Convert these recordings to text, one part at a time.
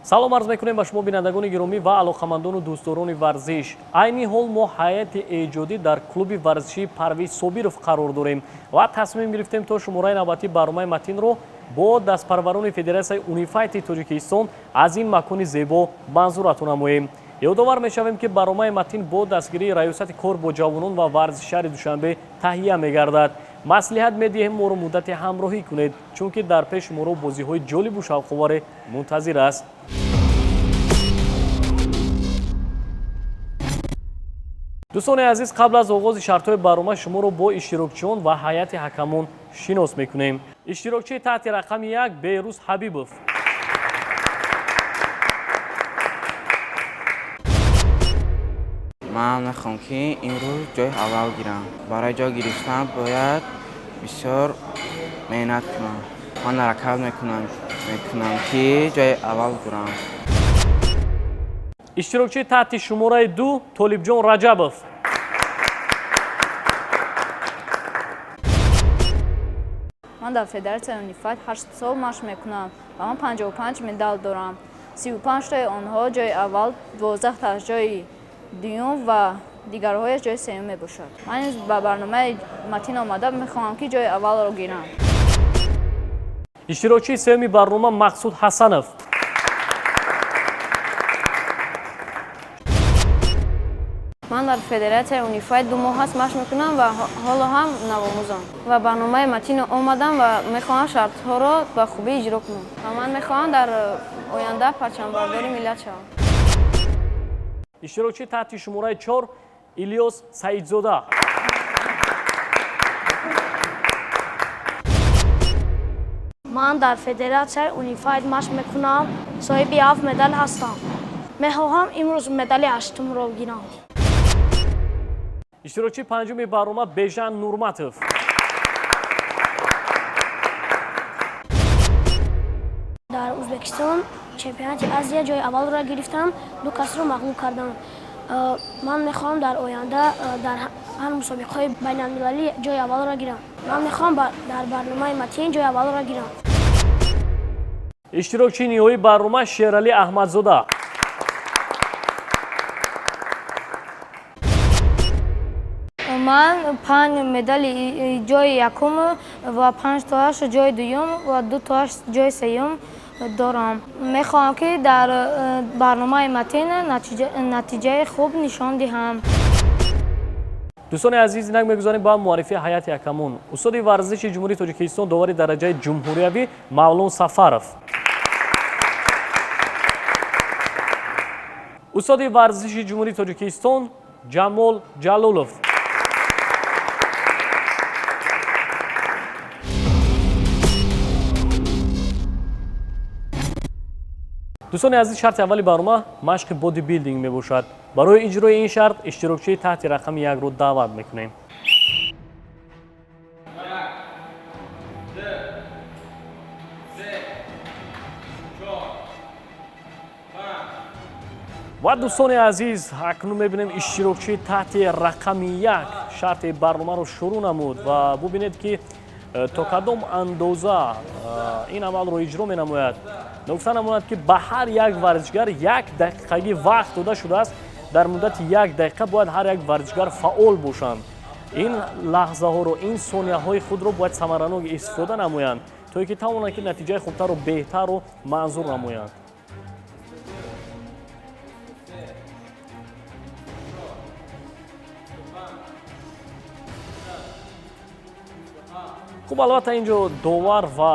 Салом арз мекунем ба шумо бинандагони гиромӣ ва алоқамандону дӯстдорони варзиш. Айни ҳол мо ҳайати эҷодӣ дар клуби варзишии Парвиз Собиров қарор дорем ва тасмим гирифтем то шумораи навбатии барномаи Матинро бо дастпарварони Федератсияи Унифайти Тоҷикистон аз ин макони зебо манзуратон намоем. Ёдовар мешавем, ки барномаи Матин бо дастгирии Раёсати кор бо ҷавонон ва варзиши шаҳри Душанбе таҳия мегардад. Маслиҳат медиҳем моро муддате ҳамроҳӣ кунед, чунки дар пеш моро бозиҳои ҷолибу шавқоваре мунтазир аст. Дӯстони азиз, қабл аз оғози шартҳои барнома шуморо бо иштирокчиён ва ҳайати ҳакамон шинос мекунем. Иштирокчии таҳти рақами 1 Беҳрӯз Ҳабибов. Ман мехоҳам, ки имрӯз ҷои аввал гирам. Барои ҷой гирифтан бояд бисёр меҳнат кунам. Ман ҳаракат мекунам, ки ҷои аввал гирам. Иштирокчии таҳти шумораи 2 Толибҷон Раҷабов. Ман дар Федератсияи Унифайт 8 сол машқ мекунам ва ман 55 медал дорам. 35 тои онҳо ҷои аввал, 12 тааш ҷои дуюм ва дигарҳояш ҷои сеюм мебошад. Ман низ ба барномаи Матин омада мехоҳам, ки ҷои аввалро гирам. Иштирокчии сеюми барнома Мақсуд Ҳасанов. Ман дар Федератсияи Унифайт 2 моҳ аст машқ мекунам ва ҳоло ҳам навомӯзам. Ва барномаи Матин омадам ва мехоҳам шартҳоро ба хубӣ иҷро кунам. Ва ман мехоҳам дар оянда парчамбардори миллат шавам. Иштирокчии таҳти шумораи 4 Илёс Саидзода. Ман дар Федератсияи Унифайт машқ мекунам, соҳиби 7 медал ҳастам. Мехоҳам имрӯз медали 8-умро гирам. Иштирокчии панҷуми барнома Бежан Нурматов. Дар Ӯзбекистон чемпионати Азия ҷои аввалро гирифтам, 2 касро мағлуб кардам. Ман мехоҳам дар оянда дар ҳар мусобиқаҳои байналмилалӣ ҷои аввалро гирам. Ман мехоҳам дар барномаи Матин ҷои аввалро гирам. Иштирокчии ниҳоии барнома Шералӣ Аҳмадзода. Ман 5 медали ҷои якум ва 5 тоаш ҷои дуюм ва 2 тоаш ҷои сеюм дорам. Мехоҳам, ки дар барномаи Матин натиҷаи хуб нишон диҳам. Дӯстони азиз, инак мегузарем ба муаррифии ҳайати ҳакамон. Устоди варзиши Ҷумҳурии Тоҷикистон, довари дараҷаи ҷумҳуриявӣ Мавлон Сафаров. Устоди варзиши Ҷумҳурии Тоҷикистон Ҷамол Ҷалолов. Дӯстони азиз, шарти аввали барнома машқи бодибилдинг мебошад. Барои иҷрои ин шарт иштирокчии таҳти рақами 1-ро даъват мекунем. Ва дӯстони азиз, акнун мебинем иштирокчии таҳти рақами 1 шарти барномаро шурӯъ намуд ва бубинед, ки то кадом андоза ин амалро иҷро менамояд. Ногуфта намонад, ки ба ҳар як варзишгар 1 дақиқагӣ вақт дода шудааст. Дар муддати 1 дақиқа бояд ҳар як варзишгар фаъол бошанд. Ин лаҳзаҳоро, ин сонияҳои худро бояд самаранок истифода намоянд, то ин ки тавонанд, ки натиҷаи хубтару беҳтарро манзур намоянд. Хуб, албатта инҷо довар ва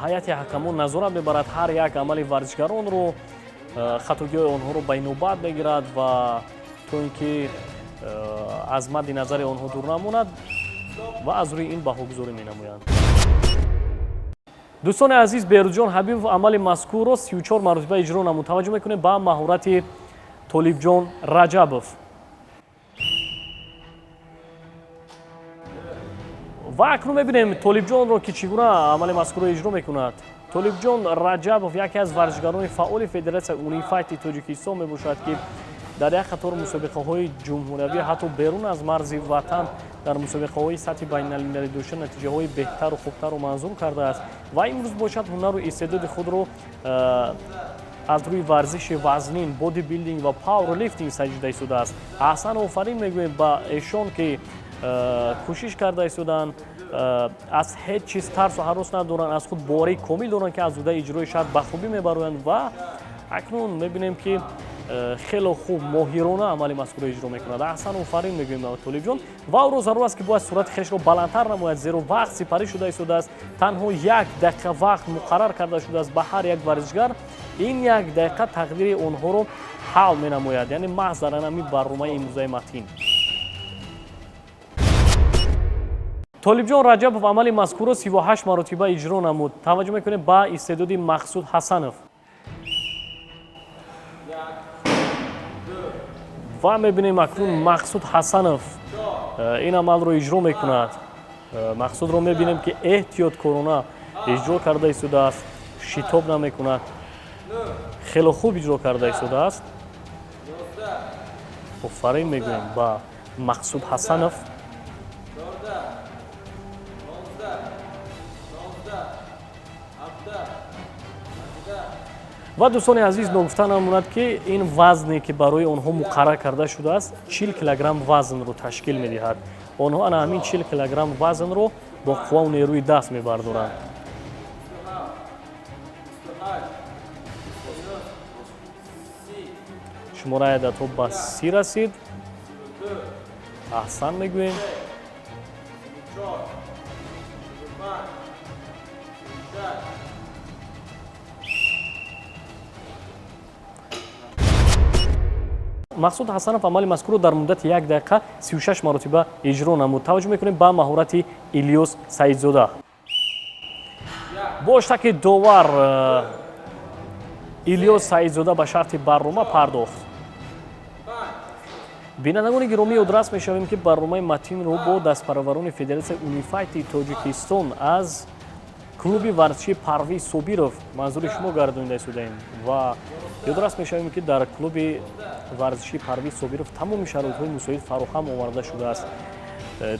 ҳайати ҳакамон назорат мебарад ҳар як амали варзишгаронро, хатогиҳои онҳоро ба инобат мегирад ва то ин ки аз мадди назари онҳо дур намонад ва аз рӯи ин баҳогузорӣ менамоянд. Дӯстони азиз, Беҳрӯзҷон Ҳабибов амали мазкурро 34 маротиба иҷро намуд. Таваҷҷӯҳ мекунем ба маҳорати Толибҷон Раҷабов. Ва акнун мебинем Толибҷонро, ки чӣ гуна амали мазкурро иҷро мекунад. Толибҷон Раҷабов яке аз варзишгарони фаъоли Федератсияи Унифайти Тоҷикистон мебошад, ки дар як қатор мусобиқаҳои ҷумҳуриявӣ, ҳатто берун аз марзи ватан дар мусобиқаҳои сатҳи байналмилалӣ дошта натиҷаҳои беҳтару хубтарро манзур кардааст ва имрӯз бошад ҳунару истеъдоди худро аз рӯи варзиши вазнин, бодибилдинг ва пауэрлифтинг санҷида истодааст. Аҳсан, офарин мегӯем ба эшон, ки кӯшиш карда истодаанд, аз ҳеҷ чиз тарсу ҳарос надоранд, аз худ боварии комил доранд, ки аз ӯҳдаи иҷрои шарт ба хубӣ мебароянд ва акнун мебинем, ки хело хуб, моҳирона амали мазкурро иҷро мекунад. Аҳсан, офарин мегӯем ба Толибҷон ва ӯро зарур аст, ки бояд суръати хешро баландтар намояд, зеро вақт сипарӣ шуда истодааст. Танҳо 1 дақиқа вақт муқаррар карда шудааст ба ҳар як варзишгар. Ин 1 дақиқа тақдири онҳоро ҳал менамояд, яъне маҳз дар ҳамин барномаи имрӯзаи Матин. Толибҷон Раҷабов амали мазкурро 38 маротиба иҷро намуд. Таваҷҷӯҳ мекунем ба истеъдоди Мақсуд Ҳасанов. Ва мебинем, акнун Мақсуд Ҳасанов ин амалро иҷро мекунад. Мақсудро мебинем, ки эҳтиёткорона иҷро карда истодааст, шитоб намекунад, хело хуб иҷро карда истодааст. Офарин мегӯем ба Мақсуд Ҳасанов. Ва дӯстони азиз, ногуфта намонад, ки ин вазне, ки барои онҳо муқаррар карда шудааст, 40 килограмм вазнро ташкил медиҳад. Онҳо ана ҳамин 40 килограмм вазнро бо қуввау нерӯи даст мебардоранд. Шумораи ададҳо ба 30 расид. Аҳсан мегӯем. Мақсуд Ҳасанов амали мазкурро дар муддати 1 дақиқа 36 маротиба иҷро намуд. Таваҷҷӯҳ мекунем ба маҳорати Илёс Саидзода. Бо иштаки довар Илёс Саидзода ба шарти барнома пардохт. Бинандагони гиромӣ, ёдрас мешавем, ки барномаи Матинро бо дастпарварони Федератсияи Унифайти Тоҷикистон аз клуби варзишии Парвиз Собиров манзури шумо гардонида истодаем ва ёдрас мешавем, ки дар клуби варзишии Парвиз Собиров тамоми шароитҳои мусоид фароҳам оварда шудааст.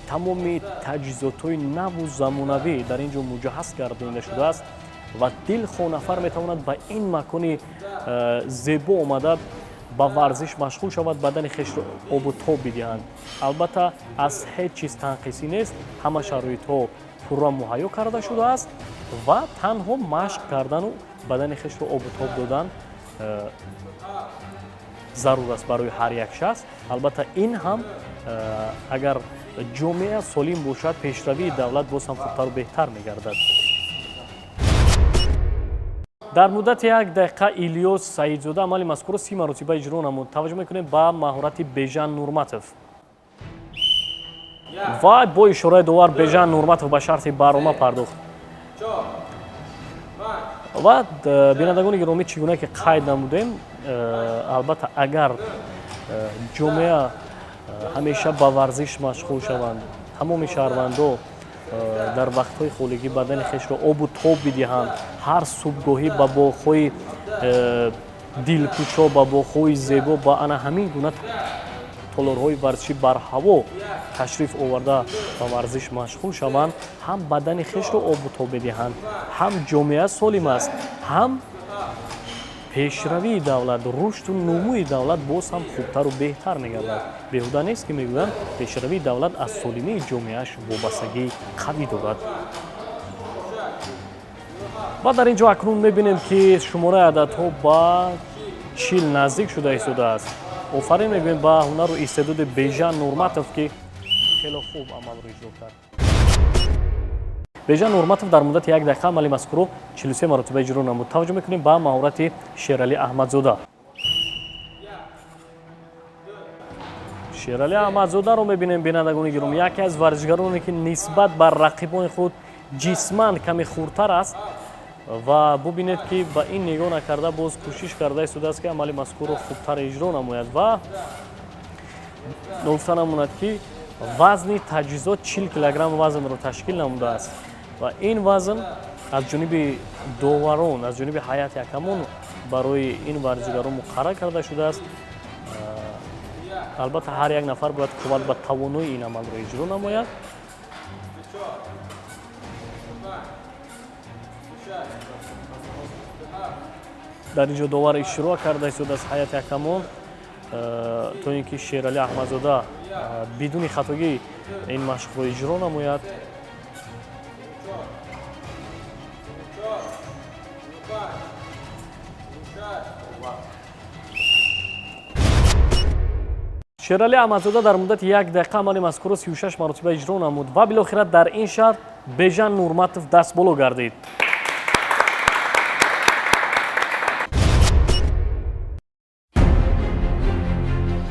Тамоми таҷҳизотҳои наву замонавӣ дар ин ҷо муҷаҳҳаз гардонида шудааст ва дилхоҳ нафар метавонад ба ин макони зебо омада ба варзиш машғул шавад, бадани хешро обу тоб бидиҳанд. Албатта, аз ҳеҷ чиз танқисӣ нест, ҳама шароитҳо пурра муҳайё карда шудааст ва танҳо машқ кардану бадани хешро обу тоб додан зарур аст барои ҳар як шахс. Албатта, ин ҳам агар ҷомеа солим бошад, пешравии давлат боз ҳам хубтару беҳтар мегардад. Дар муддати 1 дақиқа Илёс Саидзода амали мазкурро 30 маротиба иҷро намуд. Таваҷҷӯҳ мекунем ба маҳорати Бежан Нурматов. Ва бо ишораи довар Бежан Нурматов ба шарти барнома пардохт. Ва бинандагони гиромӣ, чӣ гуна ки қайд намудем, албатта, агар ҷомеа ҳамеша ба варзиш машғул шаванд, тамоми шаҳрвандо дар вақтҳои холигӣ бадани хешро обу тоб бидиҳанд, ҳар субҳгоҳӣ ба боғҳои дилкушо, ба боғҳои зебо, ба ана ҳамин гуна толорҳои варзишӣ барҳаво ташриф оварда ба варзиш машғул шаванд, ҳам бадани хешро обу тоб медиҳанд, ҳам ҷомеа солим аст, ҳам пешравии давлат, рушду нумӯи давлат боз ҳам хубтару беҳтар мегардад. Беҳуда нест, ки мегӯянд, пешравии давлат аз солимии ҷомеааш вобастагии қавӣ дорад. Ва дар ин ҷо акнун мебинем, ки шумораи ададҳо ба 40 наздик шуда истодааст. Офарин мегӯем ба ҳунару истеъдоди Бежан Нурматов, ки хело хуб амалро иҷро кард. Бежан Нурматов дар муддати 1 дақиқа амали мазкурро 43 маротиба иҷро намуд. Таваҷҷӯҳ мекунем ба маҳорати Шералӣ Аҳмадзода. Шералӣ Аҳмадзодаро мебинем, бинандагони гиромӣ, яке аз варзишгароне, ки нисбат ба рақибони худ ҷисман каме хурдтар аст ва бубинед, ки ба ин нигоҳ накарда боз кӯшиш карда истодааст, ки амали мазкурро хубтар иҷро намояд. Ва ногуфта намонад, ки вазни таҷҳизот 40 килограмм вазнро ташкил намудааст ва ин вазн аз ҷониби доварон, аз ҷониби ҳайати ҳакамон барои ин варзишгарон муқаррар карда шудааст. Албатта, ҳар як нафар бояд қувват ба тавонои ин амалро иҷро намояд. Дар ин ҷо довар иштирок карда истодааст ҳайати ҳакамон, то ин ки Шералӣ Аҳмадзода бидуни хатогӣ ин машқро иҷро намояд. Шералӣ Аҳмадзода дар муддати як дақиқа амали мазкурро 36 маротиба иҷро намуд ва билохира дар ин шарт Бежан Нурматов дастболо гардид.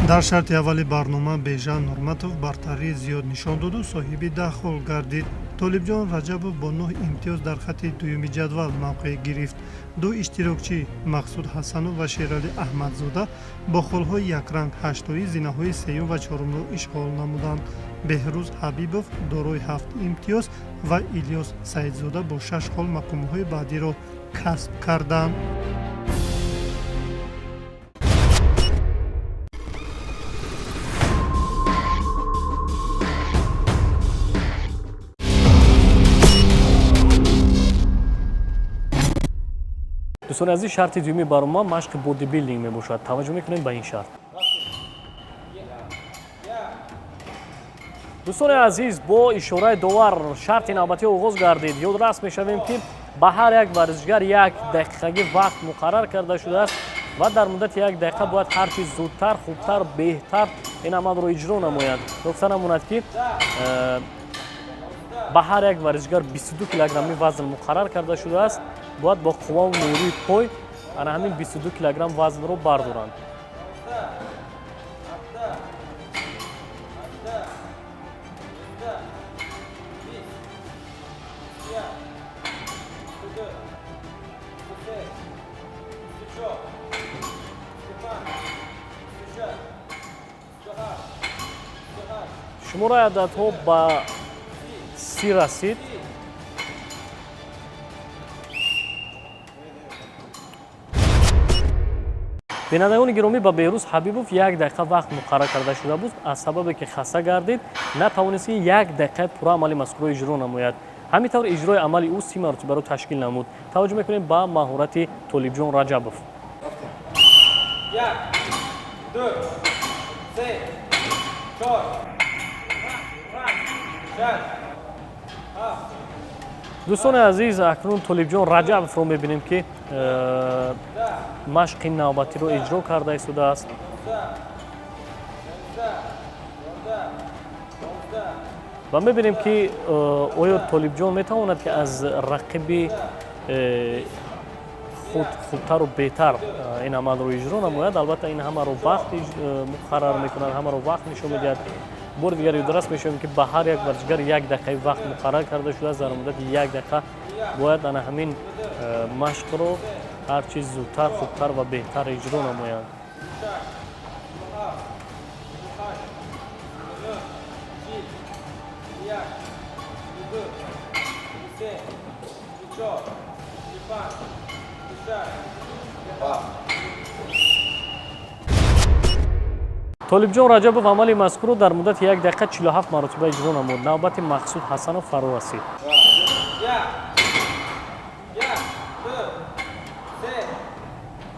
Дар шарти аввали барнома Бежан Нурматов бартарии зиёд нишон доду соҳиби 10 хол гардид. Толибҷон Раҷабов бо 9 имтиёз дар хатти дуюми ҷадвал мавқеъ гирифт. Ду иштирокчӣ Мақсуд Ҳасанов ва Шералӣ Аҳмадзода бо холҳои якранг ҳаштоӣ зинаҳои сеюм ва чорумро ишғол намуданд. Беҳрӯз Ҳабибов дорои 7 имтиёз ва Илёс Саидзода бо 6 хол мақомҳои баъдиро касб карданд. Дӯстони азиз, шарти дуюми барнома машқи бодибилдинг мебошад. Таваҷҷӯҳ мекунем ба ин шарт. Дӯстони азиз, бо ишораи довар шарти навбатӣ оғоз гардид. Ёдрас мешавем, ки ба ҳар як варзишгар як дақиқагӣ вақт муқаррар карда шудааст ва дар муддати як дақиқа бояд ҳарчи зудтар, хубтар, беҳтар ин амалро иҷро намояд. Гуфта намонад, ки ба ҳар як варзишгар 22 килограмми вазн муқаррар карда шудааст. Бояд бо қувваву нерӯи пой ана ҳамин 22 килограмм вазнро бардоранд. Шумораи ададҳо ба 30 расид. Бинандагони гиромӣ, ба Беҳрӯз Ҳабибов як дақиқа вақт муқаррар карда шуда буд. Аз сабабе ки хаста гардид, натавонист ки як дақиқаи пурра амали мазкурро иҷро намояд. Ҳамин тавр иҷрои амали ӯ 30 маротибаро ташкил намуд. Таваҷҷӯҳ мекунем ба маҳорати Толибҷон Раҷабов. 1, 2, 3, 4, 5, 6. Дӯстони азиз, акнун Толибҷон Раҷабовро мебинем, ки машқи навбатиро иҷро карда истодааст. Ва мебинем, ки оё Толибҷон метавонад, ки аз рақиби худ хубтару беҳтар ин амалро иҷро намояд. Албатта, ин ҳамаро вақт муқаррар мекунад, ҳамаро вақт нишон медиҳад. Бори дигар ёдрас мешавем, ки ба ҳар як варзишгар як дақиқаи вақт муқаррар карда шудааст. Дар муддати як дақиқа бояд ана ҳамин машқро ҳар чиз зудтар, хубтар ва беҳтар иҷро намоянд. Толибҷон Раҷабов амали мазкурро дар муддати як дақиқа 47 маротиба иҷро намуд. Навбати Мақсуд Ҳасанов фаро расид. 1, 2, 3,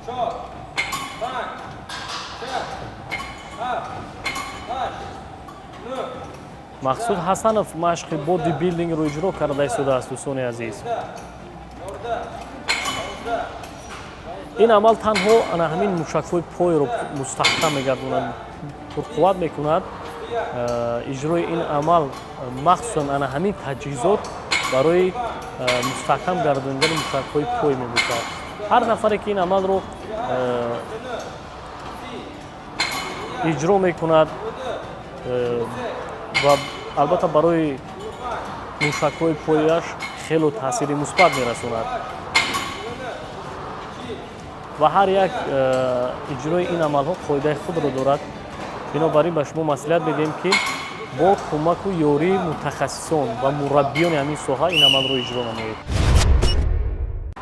4, 5, 6, 7, 8, 9. Мақсуд Ҳасанов машқи бодибилдингро иҷро карда истодааст. Дӯстони азиз, ин амал танҳо ана ҳамин мушакҳои пойро мустаҳкам мегардонад, пурқувват мекунад. Иҷрои ин амал, махсусан ана ҳамин таҷҳизот, барои мустаҳкам гардонидани мушакҳои пой мебошад. Ҳар нафаре ки ин амалро иҷро мекунад ва албатта барои мушакҳои пояш хело таъсири мусбат мерасонад ва ҳар як иҷрои ин амалҳо қоидаи худро дорад. Бинобар ин ба шумо маслиҳат медиҳем, ки бо кӯмаку ёрии мутахассисон ва мураббиёни ҳамин соҳа ин амалро иҷро намоед.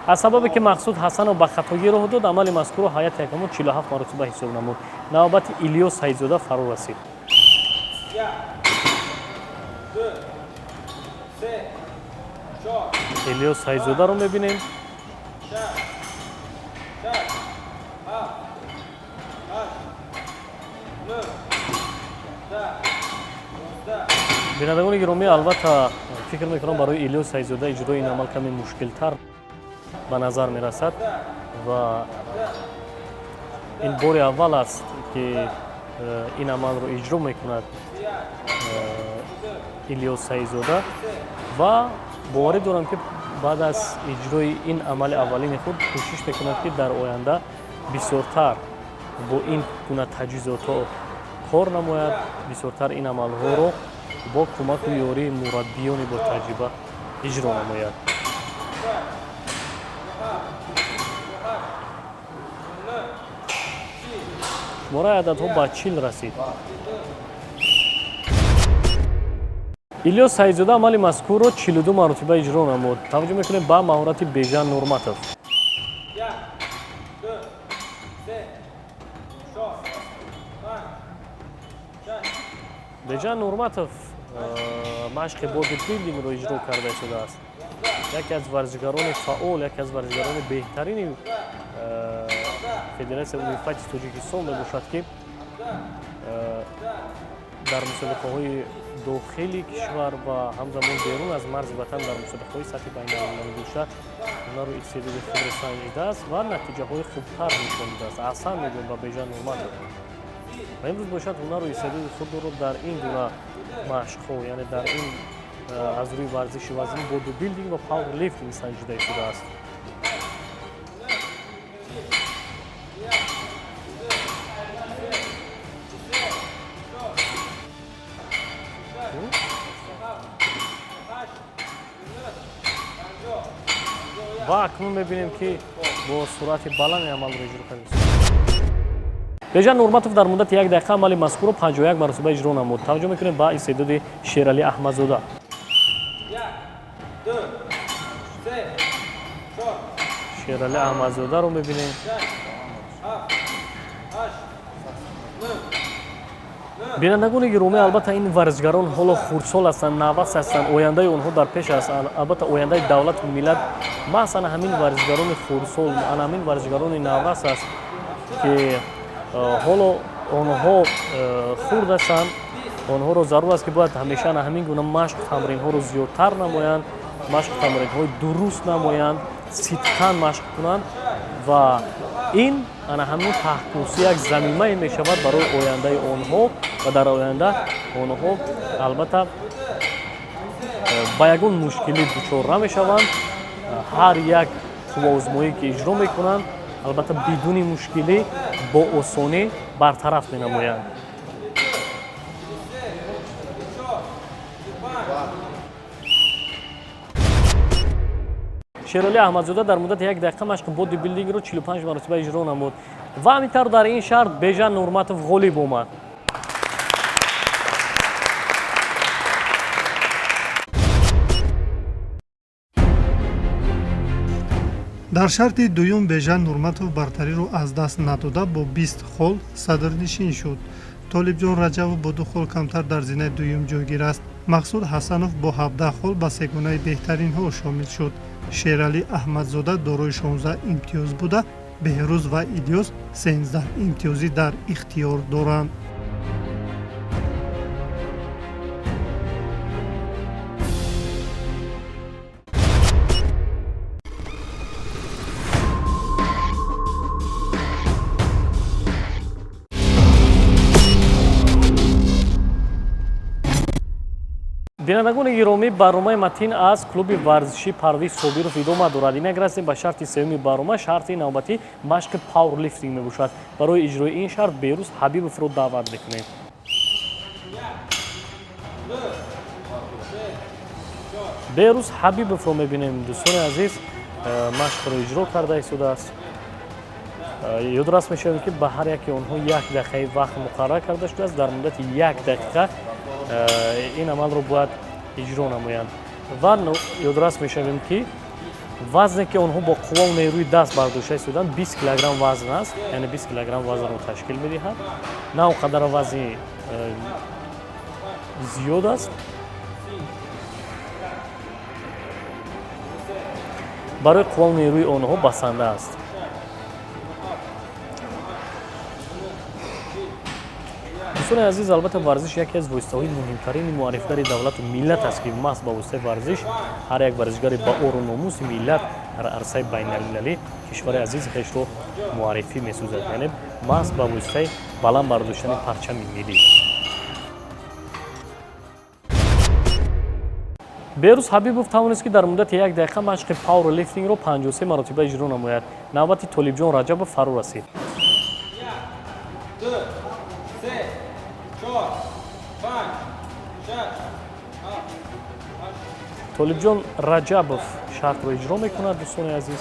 Аз сабабе ки Мақсуд Ҳасанов ба хатогӣ роҳ дод, амали мазкурро ҳайати ҳакамон 47 маротиба ҳисоб намуд. Навбати Илёс Саидзода фаро расид. 1, 2, 3, 4. Илёс Саидзодаро мебинем. 6, 6. Бинандагони гиромӣ, албатта фикр мекунам, барои Илёс Саидзода иҷрои ин амал каме мушкилтар ба назар мерасад ва ин бори аввал аст, ки ин амалро иҷро мекунад Илёс Саидзода, ва боварӣ дорам, ки баъд аз иҷрои ин амали аввалини худ кӯшиш мекунад, ки дар оянда бисёртар бо ин гуна таҷҳизотҳо кор намояд, бисёртар ин амалҳоро бо кӯмаку ёрии мураббиёни ботаҷриба иҷро намояд. Шумораи ададҳо ба 40 расид. Илёс Саидзода амали мазкурро 42 маротиба иҷро намуд. Таваҷҷӯҳ мекунем ба маҳорати Бежан Нурматов. Бежан Нурматов машқи бодибилдингро иҷро карда шудааст. Яке аз варзишгарони фаъол, яке аз варзишгарони беҳтарини Федератсияи умумифайти Тоҷикистон мебошад, ки дар мусобиқаҳои дохили кишвар ва ҳамзамон берун аз марзи ватан дар мусобиқаҳои сатҳи байналмилалӣ дошта ҳунару истеъдоди худро санҷидааст ва натиҷаҳои хубтар нишон додааст. Аҳсан мегӯем ба Бежан Нурматов. Ва имрӯз бошад, ҳунару истеъдоди худро дар ин гуна машқҳо, яъне дар ин аз рӯи варзиши вазнӣ, бодибилдинг ва пауэрлифтинг санҷида шудааст. Ва акнун мебинем, ки бо суръати баланди амалро иҷро кард. Бежан Нурматов дар муддати як дақиқа амали мазкурро 51 маротиба иҷро намуд. Таваҷҷӯҳ мекунем ба истеъдоди Шералӣ Аҳмадзода. Шералӣ Аҳмадзодаро мебинем. Бинандагони гиромӣ, албатта, ин варзишгарон ҳоло хурдсол ҳастанд, навас ҳастанд, ояндаи онҳо дар пеш аст. Албатта, ояндаи давлату миллат маҳз ана ҳамин варзишгарони хурдсол, ана ҳамин варзишгарони наврас аст, ки ҳоло онҳо хурд ҳастанд. Онҳоро зарур аст, ки бояд ҳамеша ана ҳамин гуна машқу тамринҳоро зиёдтар намоянд, машқу тамринҳои дуруст намоянд, сидқан машқ кунанд, ва ин ана ҳамин таҳкурсӣ як замимае мешавад барои ояндаи онҳо, ва дар оянда онҳо албатта ба ягон мушкилӣ дучор намешаванд. Ҳар як қувваозмоӣ, ки иҷро мекунанд, албатта, бидуни мушкилӣ, бо осонӣ бартараф менамоянд. Шералӣ Аҳмадзода дар муддати як дақиқа машқи бодибилдингро 45 маротиба иҷро намуд ва ҳамин тавр дар ин шарт Бежан Нурматов ғолиб омад. Дар шарти дуюм Бежан Нурматов бартариро аз даст надода, бо 20 хол садрнишин шуд. Толибҷон Раҷабов бо 2 хол камтар дар зинаи дуюм ҷойгир аст. Мақсуд Ҳасанов бо 17 хол ба сегонаи беҳтаринҳо шомил шуд. Шералӣ Аҳмадзода дорои 16 имтиёз буда, Беҳрӯз ва Илёс 13 имтиёзӣ дар ихтиёр доранд. Бинандагони гиромӣ, барномаи «Матин» аз клуби варзишӣ Парвиз Собиров идома дорад. Инак расем ба шарти сеюми барнома. Шарти навбатӣ машқи пауэрлифтинг мебошад. Барои иҷрои ин шарт Берӯз Ҳабибовро даъват мекунем. Берӯз Ҳабибовро мебинем, дӯстони азиз, машқро иҷро карда истодааст. Ёдрас мешавем, ки ба ҳар яке онҳо як дақиқаи вақт муқаррар карда шудааст. Дар муддати як дақиқа ин амалро бояд иҷро намоянд. Ва ёдрас мешавем, ки вазне, ки онҳо бо қуввау нерӯи даст бардошта истоданд, 20 килограмм вазн аст, яъне 20 килограмм вазнро ташкил медиҳад. На он қадар вазни зиёд аст. Барои қуввау нерӯи онҳо басанда аст. Дӯстони азиз, албатта, варзиш яке аз воситаҳои муҳимтарини муаррифгари давлату миллат аст, ки маҳз ба воситаи варзиш ҳар як варзишгари ба ору номуси миллат дар арсаи байналмилалӣ кишвари азизи хешро муаррифӣ месозад, яъне маҳз ба воситаи баланд бардоштани парчами миллӣ. Берӯз Ҳабибов тавонист, ки дар муддати як дақиқа машқи пауэрлифтингро 53 маротиба иҷро намояд. Навбати Толибҷон Раҷабов фаро расид. 1, 2, 3, 4, 5, 6, 7, 8. Толибҷон Раҷабов шартро иҷро мекунад, дӯстони азиз.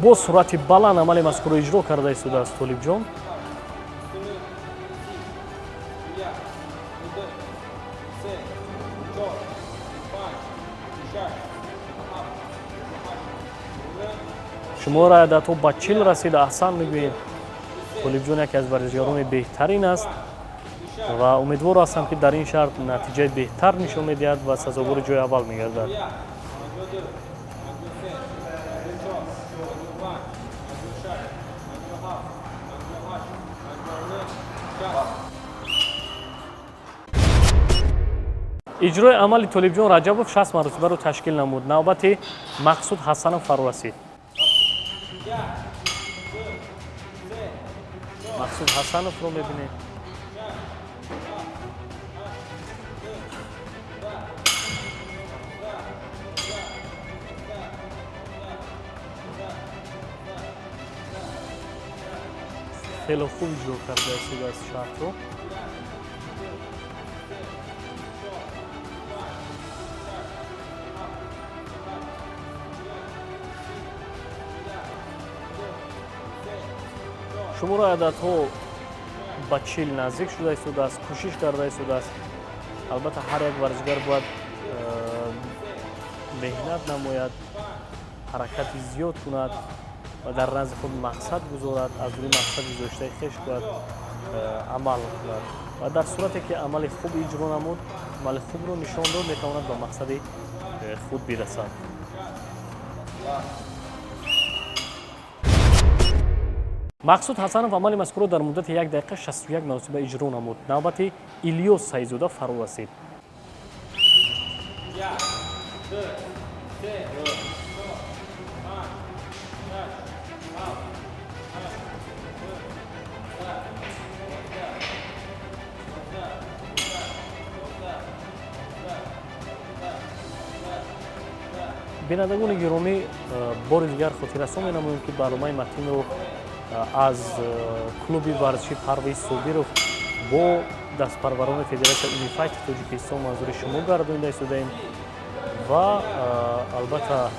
Бо суръати баланд амали мазкурро иҷро карда истодааст Толибҷон. Шумораи ададҳо ба 40 расид, аҳсан мегӯем. Толибҷон яке аз варзишгарони беҳтарин аст ва умедвор ҳастам, ки дар ин шарт натиҷаи беҳтар нишон медиҳад ва сазовори ҷои аввал мегардад. Иҷрои амали Толибҷон Раҷабов 60 маротибаро ташкил намуд. Навбати Мақсуд Ҳасанов фаро расид. Мақсуд Ҳасановро мебинем. Хеле хуб иҷро карда истодааст шартро. Шумораи ададҳо ба 40 наздик шуда истодааст, кӯшиш карда истодааст. Албатта, ҳар як варзишгар бояд меҳнат намояд, ҳаракати зиёд кунад ва дар назди худ мақсад гузорад, аз рӯи мақсад гузоштаи хеш бояд амал кунад ва дар сурате ки амали хуб иҷро намуд, амали хубро нишон дод, метавонад ба мақсади худ бирасад. Мақсуд Ҳасанов амали мазкурро дар муддати як дақиқа 61 маротиба иҷро намуд. Навбати Илёс Саидзода фаро расид. 1, 2, 3, 4, 5, 6, 7, 8, 9, 10, 11, 12, 13, 14. Бинандагони гиромӣ, бори дигар хотиррасон менамоем, ки барномаи матинро аз клуби варзиши Парвиз Собиров бо дастпарварони Федератсияи Унифайти Тоҷикистон манзури шумо гардонида истодаем ва албатта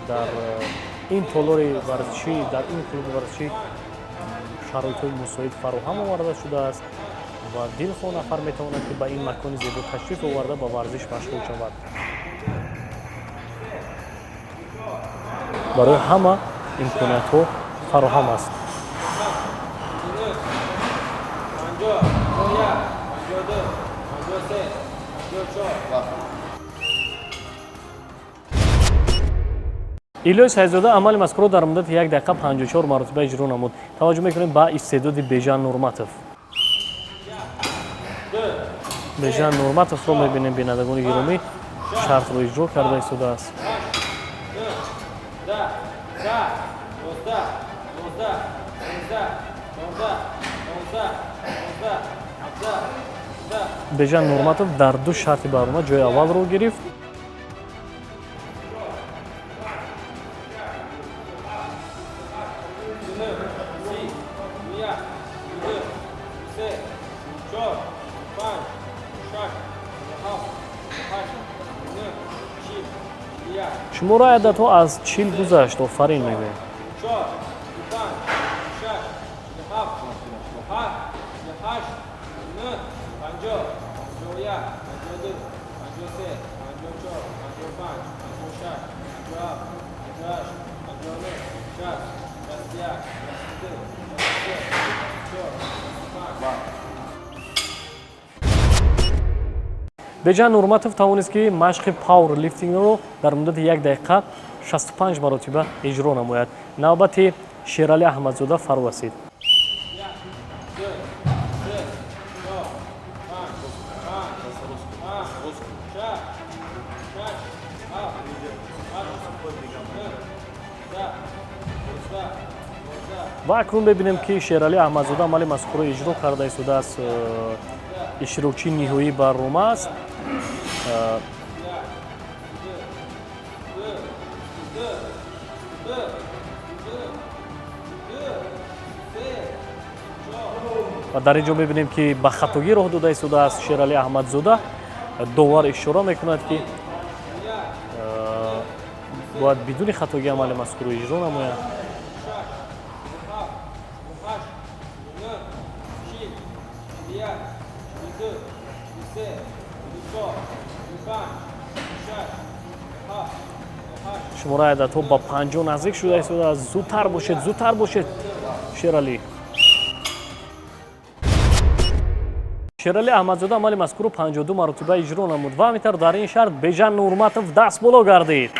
дар ин толори варзишӣ, дар ин клуби варзишӣ шароитҳои мусоид фароҳам оварда шудааст ва дилхоҳ нафар метавонад, ки ба ин макони зебо ташриф оварда ба варзиш машғул шавад. Барои ҳама имкониятҳо фароҳам аст. 50, 51, 52, 53, 54. Илёи Саидзода амали мазкурро дар муддати як дақиқа 54 маротиба иҷро намуд. Таваҷҷӯҳ мекунем ба истеъдоди Бежан Нурматов. Бежан Нурматовро мебинем, бинандагони гиромӣ, шартро иҷро карда истодааст. 8, 9, 10, 11, 12, 13, 14, 15, 16, 17, 18. Бежан Нурматов дар ду шарти барнома ҷои аввалро гирифт. 30, 31, 32, 33, 4, 5, 6, 7, 8, 9, 40, 41. Шумораи ададҳо аз 40 гузашт, офарин мегӯем. 4, 5, 6, 7, 8, 9, 50, 51, 52, 53, 54, 55, 56, 57, 58, 59, 60, 61, 62, 63, 64, 65. Бежан Нурматов тавонист, ки машқи пауэрлифтингро дар муддати 1 дақиқа 65 маротиба иҷро намояд. Навбати Шералӣ Аҳмадзода фаро расид. Ва акнун мебинем, ки Шералӣ Аҳмадзода амали мазкурро иҷро карда истодааст. Иштирокчии ниҳоии барнома аст. Ва дар ин ҷо мебинем, ки ба хатогӣ роҳ дода истодааст Шералӣ Аҳмадзода. Довар ишора мекунад, ки бояд бидуни хатогӣ амали мазкурро иҷро намояд. Шумораи ададҳо ба 50 наздик шуда истодааст. Зудтар бошед, зудтар бошед, Шералӣ. Шералӣ Аҳмадзода амали мазкурро 52 маротиба иҷро намуд ва ҳамин тавр дар ин шарт Бежан Нурматов даст боло гардид.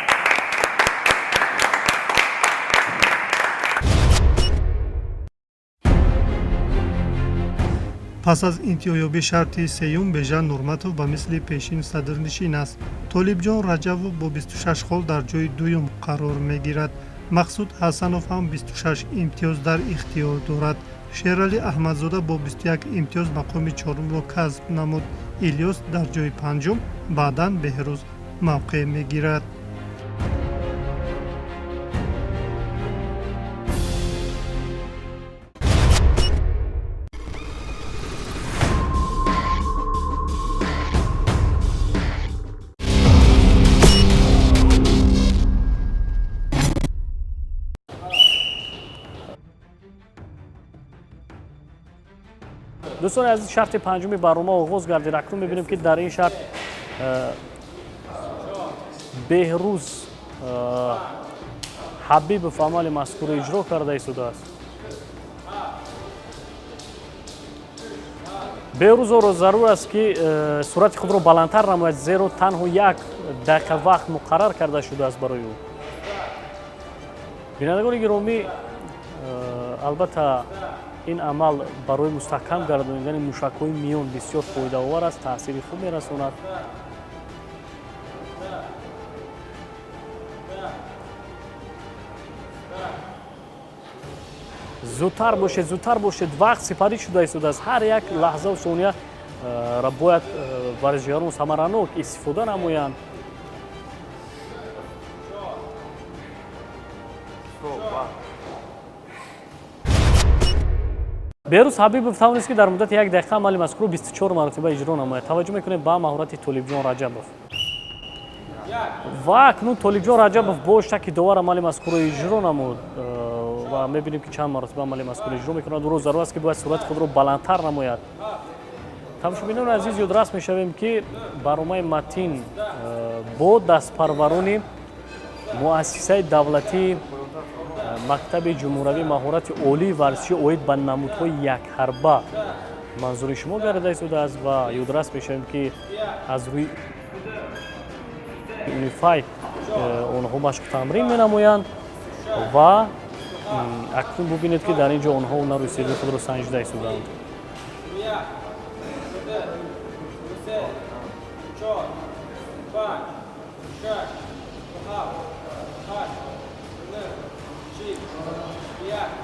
Пас аз интиҳоёбии шарти сеюм Бежан Нурматов ба мисли пешин садрнишин аст. Толибҷон Раҷабов бо 26 хол дар ҷои дуюм қарор мегирад. Мақсуд Ҳасанов ҳам 26 имтиёз дар ихтиёр дорад. Шералӣ Аҳмадзода бо 21 имтиёз мақоми чорумро касб намуд. Илёс дар ҷои панҷум, баъдан Беҳрӯз мавқеъ мегирад. Дӯстони азиз, шарти панҷуми барнома оғоз гардид. Акнун мебинем, ки дар ин шарт Беҳрӯз Ҳабибов амали мазкурро иҷро карда истодааст. Беҳрӯзоро зарур аст, ки суръати худро баландтар намояд, зеро танҳо 1 дақиқа вақт муқаррар карда шудааст барои ӯ. Бинандагони гиромӣ, албатта, ин амал барои мустаҳкам гардонидани мушакҳои миён бисёр фоидаовар аст, таъсири хуб мерасонад. Зудтар бошед, зудтар бошед, вақт сипарӣ шуда истодааст. Ҳар як лаҳзаву сония бояд варзишгарон самаранок истифода намоянд. Беҳрӯз Ҳабибов тавонист, ки дар муддати 1 дақиқа амали мазкурро 24 маротиба иҷро намояд. Таваҷҷӯҳ мекунем ба маҳорати Толибҷон Раҷабов. Ва акнун Толибҷон Раҷабов бо шаки довар амали мазкурро иҷро намуд ва мебинем, ки чанд маротиба амали мазкурро иҷро мекунад. Ӯро зарур аст, ки бояд суръати худро баландтар намояд. Тамошобинони азиз, ёдрас мешавем, ки барномаи Матин бо дастпарварони муассисаи давлатии мактаби ҷумҳуравии маҳорати олии варзишӣ оид ба намудҳои якҳарба манзури шумо гардида истодааст ва ёдрас мешавем, ки аз рӯи Унифай онҳо машқу тамрин менамоянд ва акнун бубинед, ки дар ин ҷо онҳо ҳунару истеъдоди худро санҷида истодаанд.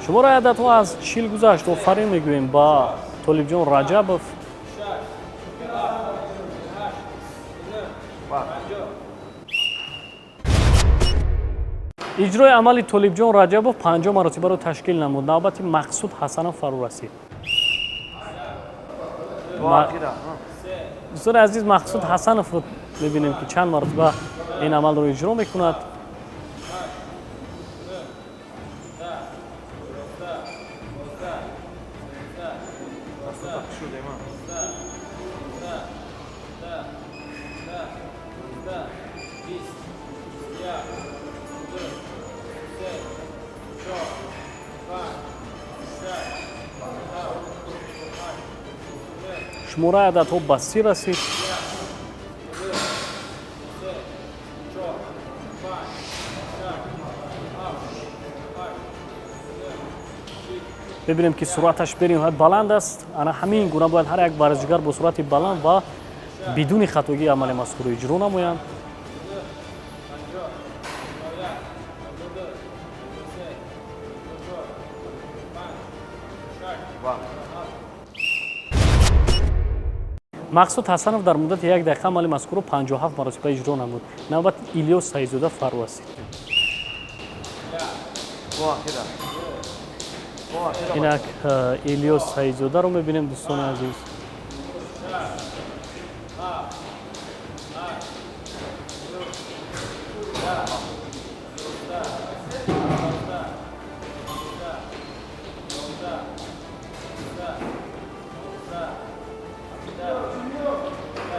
Шумораи ададҳо аз 40 гузашт. Офарин мегӯем ба Толибҷон Раҷабов. Иҷрои амали Толибҷон Раҷабов 50 маротибаро ташкил намуд. Навбати Мақсуд Ҳасанов фаро расид. Дӯстони азиз, Мақсуд Ҳасановро мебинем, ки чанд маротиба ин амалро иҷро мекунад. Шумораи ададҳо ба 30 расид. Мебинем, ки суръаташ бениҳоят баланд аст. Ана ҳамин гуна бояд ҳар як варзишгар бо суръати баланд ва бидуни хатогӣ амали мазкурро иҷро намоянд. Мақсуд Ҳасанов дар муддати як дақиқа амали мазкурро 57 маротиба иҷро намуд. Навбати Илёс Саидзода фаро расид. Инак Илёс Саидзодаро мебинем, дӯстони азиз.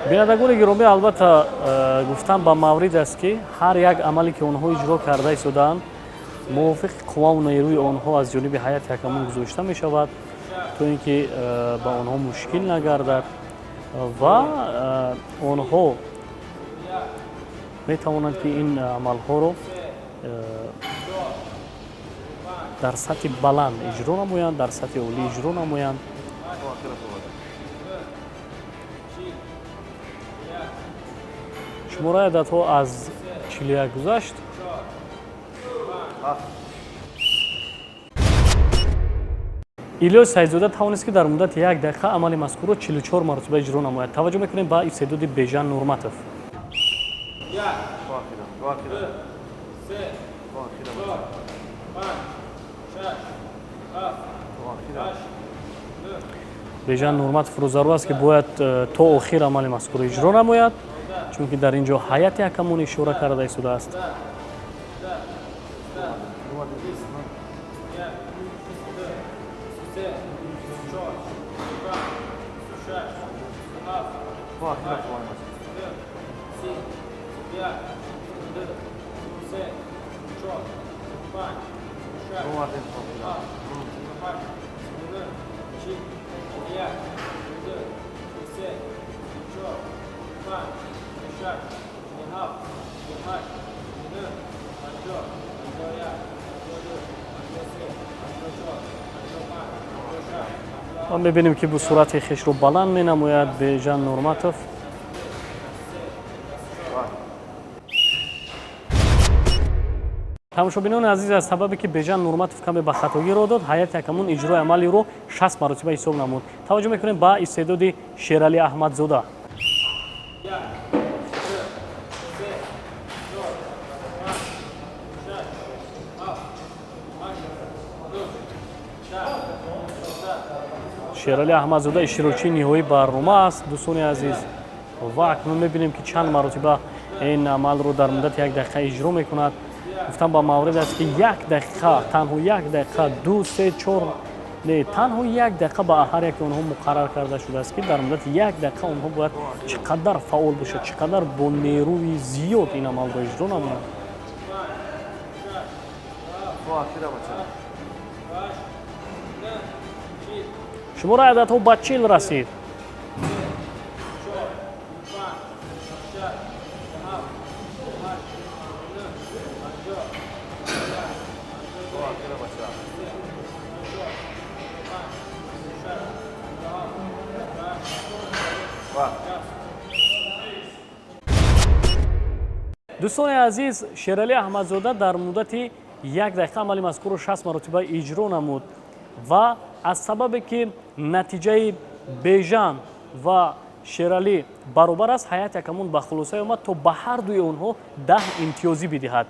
Бинандагони гиромӣ, албатта, гуфтан ба маврид аст, ки ҳар як амале, ки онҳо иҷро карда истодаанд, мувофиқи қувваву нерӯи онҳо аз ҷониби ҳайати ҳакамон гузошта мешавад, то ин ки ба онҳо мушкил нагардад ва онҳо метавонанд, ки ин амалҳоро дар сатҳи баланд иҷро намоянд, дар сатҳи олӣ иҷро намоянд. Шумораи ададҳо аз 41 гузашт. Илёс Саидзода тавонист, ки дар муддати як дақиқа амали мазкурро 44 маротиба иҷро намояд. Таваҷҷӯҳ мекунем ба истеъдоди Бежан Нурматов. Бежан Нурматовро зарур аст, ки бояд то охир амали мазкурро иҷро намояд, чунки дар ин ҷо ҳайати ҳакамон ишора карда истодааст. Ма мебинем, ки бо суръати хешро баланд менамояд Бежан Нурматов. Тамошобинони азиз, аз сабабе ки Бежан Нурматов каме ба хатогӣ роҳ дод, ҳайати ҳакамон иҷрои амалиро 60 маротиба ҳисоб намуд. Таваҷҷӯҳ мекунем ба истеъдоди Шералӣ Аҳмадзода. Шералӣ Аҳмадзода иштирокчии ниҳоии барнома аст, дӯстони азиз, ва акнун мебинем, ки чанд маротиба ин амалро дар муддати як дақиқа иҷро мекунад. Гуфтам ба маврид аст, ки як дақиқа, танҳо як дақиқа, ду, се, чор не, танҳо як дақиқа ба ҳар яке онҳо муқаррар карда шудааст, ки дар муддати як дақиқа онҳо бояд чӣ қадар фаъол бошад, чӣ қадар бо нерӯи зиёд ин амалро иҷро намоянд. Шумораи ададҳо ба 40 расид. Дӯстони азиз, Шералӣ Аҳмадзода дар муддати як дақиқа амали мазкурро 60 маротиба иҷро намуд ва аз сабабе ки натиҷаи Бежан ва Шералӣ баробар аст, ҳайати ҳакамон ба хулосае омад, то ба ҳар дуи онҳо 10 имтиёзӣ бидиҳад.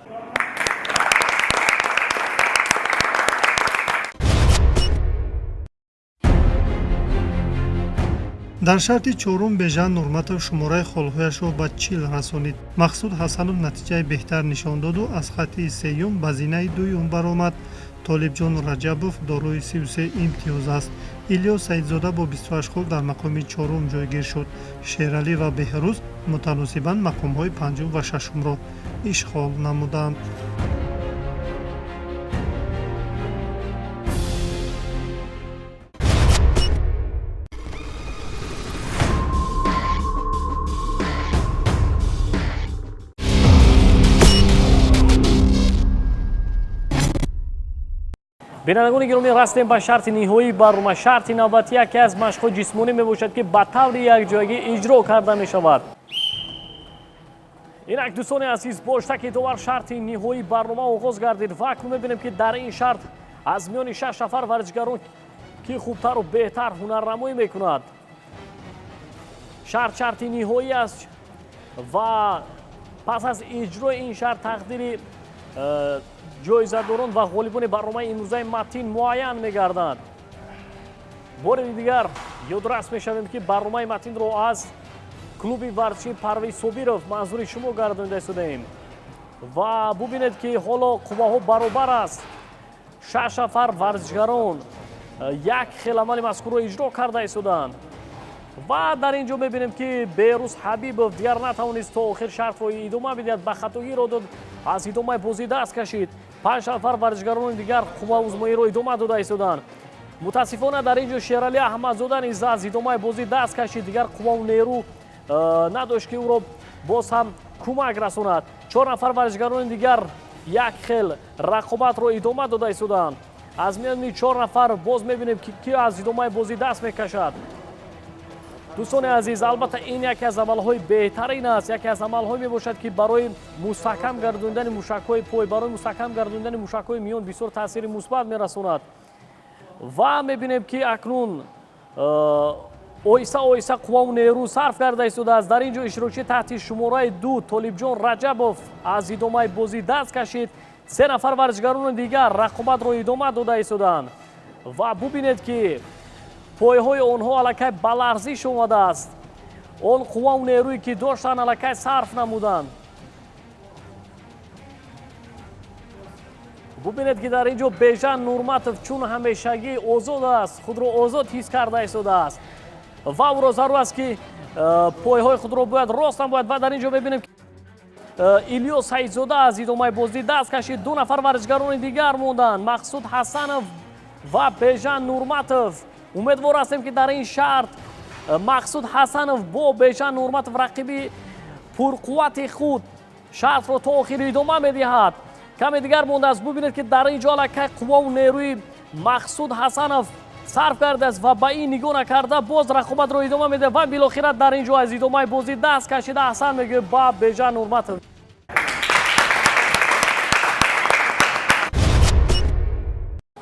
Дар шарти чорум Бежан Нурматов шумораи холҳояшро ба 40 расонид. Мақсуд Ҳасанов натиҷаи беҳтар нишон доду аз хати сеюм ба зинаи дуюм баромад. Толибҷон Раҷабов дорои 33 имтиёз аст. Илёс Саидзода бо 28 хол дар мақоми чорум ҷойгир шуд. Шералӣ ва Беҳрӯз мутаносибан мақомҳои панҷум ва шашумро ишғол намуданд. Бинандагони гиромӣ, расидем ба шарти ниҳоии барнома. Шарти навбатӣ яке аз машқҳои ҷисмонӣ мебошад, ки ба таври якҷоягӣ иҷро карда мешавад. Инак, дӯстони азиз, бо иштаки довар шарти ниҳоии барнома оғоз гардид ва акнун мебинем, ки дар ин шарт аз миёни 6 нафар варзишгарон ки хубтару беҳтар ҳунарнамоӣ мекунад. Шарт шарти ниҳоӣ аст ва пас аз иҷрои ин шарт тақдири ҷоизадорон ва ғолибони барномаи имрӯзаи Матин муайян мегарданд. Бори дигар ёдрас мешавем, ки барномаи Матинро аз клуби варзишии Парвиз Собиров манзури шумо гардонида истодаем ва бубинед, ки ҳоло қувваҳо баробар аст. 6 нафар варзишгарон як хел амали мазкурро иҷро карда истоданд ва дар ин ҷо мебинем, ки Беҳрӯз Ҳабибов дигар натавонист то охир шартро идома бидиҳад, ба хатогӣ ро дод, аз идомаи бозӣ даст кашид. 5 нафар варзишгарони дигар қувваузмоиро идома дода истоданд. Мутаассифона, дар ин ҷо Шералӣ Аҳмадзода низ аз идомаи бозӣ даст кашид, дигар қуввау нерӯ надошт, ки ӯро боз ҳам кӯмак расонад. 4 нафар варзишгарони дигар як хел рақобатро идома дода истоданд. Аз миёни 4 нафар боз мебинем, ки ки аз идомаи бозӣ даст мекашад. Дӯстони азиз, албатта, ин яке аз амалҳои беҳтарин аст, яке аз амалҳое мебошад, ки барои мустаҳкам гардондани мушакҳои пой, барои мустаҳкам гардондани мушакҳои миён бисёр таъсири мусбат мерасонад. Ва мебинем, ки акнун оҳиста оҳиста қуввау нерӯ сарф карда истодааст. Дар ин ҷо иштирокчии таҳти шумораи 2 Толибҷон Раҷабов аз идомаи бозӣ даст кашид. 3 нафар варзишгарони дигар рақобатро идома дода истоданд ва бубинед, ки пойҳои онҳо аллакай ба ларзиш омадааст. Он қуввау нерӯе, ки доштанд, аллакай сарф намуданд. Бубинед, ки дар ин ҷо Бежан Нурматов чун ҳамешагӣ озод аст, худро озод ҳис карда истодааст ва ӯро зарур аст, ки пойҳои худро бояд рост намояд. Ва дар ин ҷо мебинем, ки Илёс Саидзода аз идомаи бозӣ даст кашид. 2 нафар варзишгарони дигар монданд, Мақсуд Ҳасанов ва Бежан Нурматов. Умедвор ҳастем, ки дар ин шарт Мақсуд Ҳасанов бо Бежан Нурматов, рақиби пурқуввати худ, шартро то охир идома медиҳад. Каме дигар мондааст. Бубинед, ки дар ин ҷо аллакай қуввау нерӯи Мақсуд Ҳасанов сарф кардааст ва ба ин нигоҳ накарда боз рақобатро идома медиҳад ва билохира дар ин ҷо аз идомаи бозӣ даст кашида аҳсан мегӯяд ба Бежан Нурматов.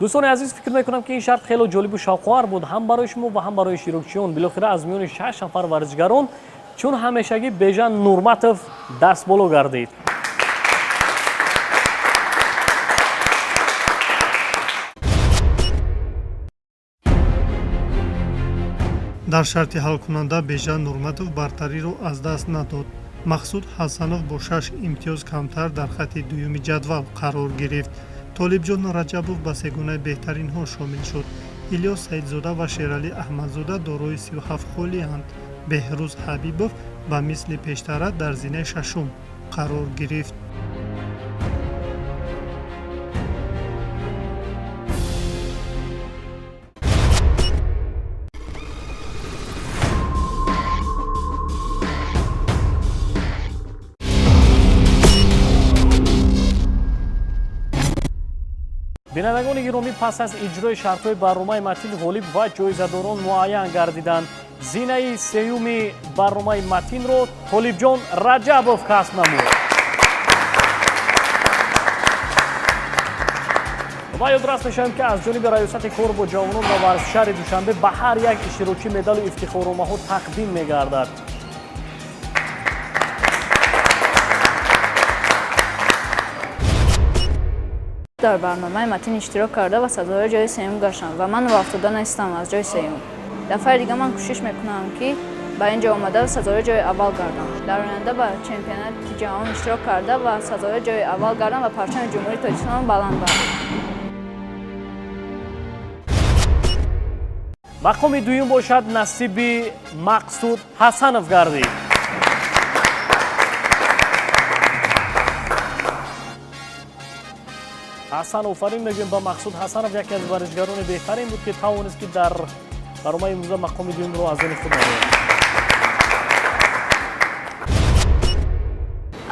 Дӯстони азиз, фикр мекунам, ки ин шарт хело ҷолибу шавқовар буд ҳам барои шумо ва ҳам барои иштирокчиён. Билохира аз миёни 6 нафар варзишгарон чун ҳамешагӣ Бежан Нурматов дастболо гардид. Дар шарти ҳалкунанда Бежан Нурматов бартариро аз даст надод. Мақсуд Ҳасанов бо 6 имтиёз камтар дар хатти дуюми ҷадвал қарор гирифт. Толибҷон Раҷабов ба сегонаи беҳтаринҳо шомил шуд. Илёс Саидзода ва Шералӣ Аҳмадзода дорои 37 холианд. Беҳрӯз Ҳабибов ба мисли пештара дар зинаи шашум қарор гирифт. Бинандагони гиромӣ, пас аз иҷрои шартҳои барномаи Матин ғолиб ва ҷоизадорон муайян гардиданд. Зинаи сеюми барномаи Матинро Толибҷон Раҷабов касб намуд. Ва ёдрас мешавем, ки аз ҷониби Раёсати кор бо ҷавонон ва варзиш шаҳри Душанбе ба ҳар як иштирокчӣ медалу ифтихорномаҳо тақдим мегардад. Дар барномаи Матин иштирок карда ва сазовори ҷои сеюм гаштам ва ман роҳафтода нестам аз ҷои сеюм. Дафъаи дига ман кӯшиш мекунам, ки ба ин ҷо омада сазовори ҷои аввал гардам. Дар оянда ба чемпионати ҷаҳон иштирок карда ва сазовори ҷои аввал гардам ва парчами Ҷумҳурии Тоҷикистонро баланд барам. Мақоми дуюм бошад насиби Мақсуд Ҳасанов гардид. Ҳасан, офарин мегӯем ба Мақсуд Ҳасанов, яке аз варзишгарони беҳтарин буд, ки тавонист, ки дар барномаи имрӯза мақоми дуюмро аз они худ намояд.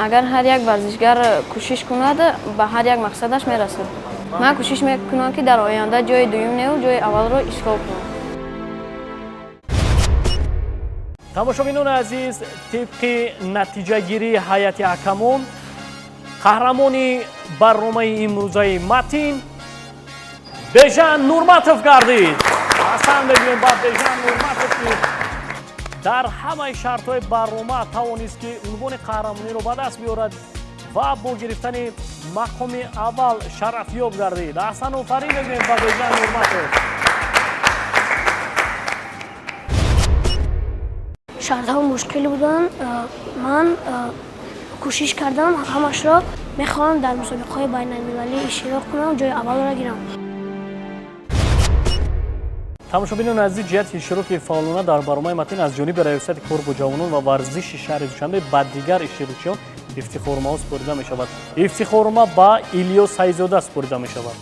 Агар ҳар як варзишгар кӯшиш кунад, ба ҳар як мақсадаш мерасад. Ман кӯшиш мекунам, ки дар оянда ҷои дуюм неву ҷои аввалро ишғол кунам. Тамошобинони азиз, тибқи натиҷагирии ҳайати ҳакамон, қаҳрамони барномаи имрӯзаи Матин Бежан Нурматов гардид. Ҳасан мегӯем ба Бежан Нурматов, ки дар ҳамаи шартҳои барнома тавонист, ки унвони қаҳрамониро ба даст биёрад ва бо гирифтани мақоми аввал шарафёб гардид. Аҳсан офарин мегӯем ба Бежан Нурматов. Шартҳо мушкил буданд. Ман кӯшиш кардам ҳамашро. Мехоҳам дар мусобиқаҳои байналмилалӣ иштирок кунам, ҷои аввалро гирам. Тамошобинони азиз, ҷиҳати иштироки фаъолона дар барномаи Матин аз ҷониби Раёсати кор бо ҷавонон ва варзиши шаҳри Душанбе ба дигар иштирокчиён ифтихорномаҳо супорида мешавад. Ифтихорнома ба Илёс Саидзода супорида мешавад.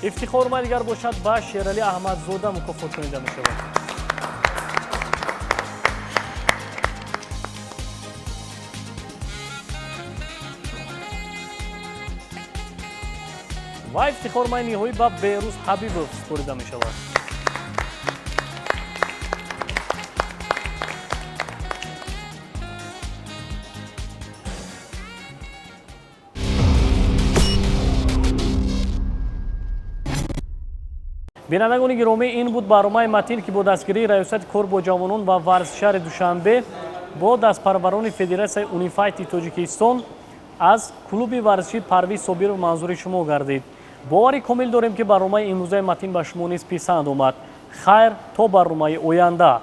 Ифтихорнома дигар бошад ба Шералӣ Аҳмадзода мукофот шунида мешавад. Ва ифтихорномаи ниҳоӣ ба Беҳрӯз Ҳабибов супорида мешавад. Бинандагони гиромӣ, ин буд барномаи Матин, ки бо дастгирии Раёсати кор бо ҷавонон ва варзиши шаҳри Душанбе бо дастпарварони Федератсияи Унифайти Тоҷикистон аз клуби варзишии Парвиз Собиров манзури шумо гардид. Бовари комил дорем, ки барномаи имрӯзаи Матин ба шумо низ писанд омад. Хайр, то барномаи оянда.